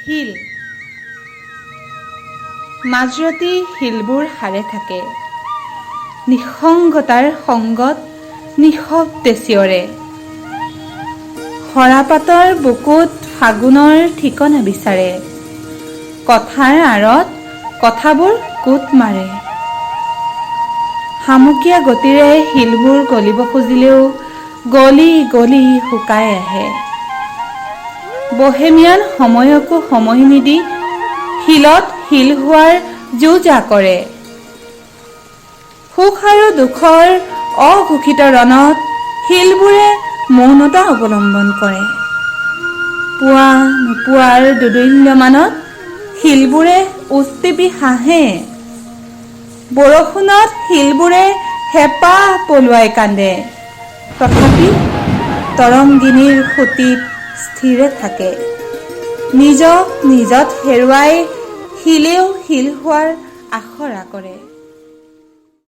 শিল। মাজৰাতি শিলবোৰ সাৰে থাকে, নিঃসংগতাৰ সংগত নিঃশব্দে চিঞৰে। সৰাপাতৰ বুকুত ফাগুনৰ ঠিকনা বিচাৰে, কথাৰ আঁৰত কথাবোৰ গোট মাৰে। শামুকীয়া গতিৰে শিলবোৰ গলিব খুজিলেও গলি গলি শুকাই আহে। বহেমিয়ান সময়কো সময় নিদি শিলত শিল হোৱাৰ যো-জা কৰে। সুখ আৰু দুখৰ অঘোষিত ৰণত শিলবোৰে মৌনতা অৱলম্বন কৰে। পোৱা নোপোৱাৰ দোদুল্যমানত শিলবোৰে ওঁঠ টিপি হাঁহে। বৰষুণত শিলবোৰে হেঁপাহ পলুৱাই কান্দে, তথাপি তৰংগিনীৰ সুঁতিত স্থিৰে থাকে। নিজক নিজত হেৰুৱাই শিলেও শিল হোৱাৰ আখৰা কৰে।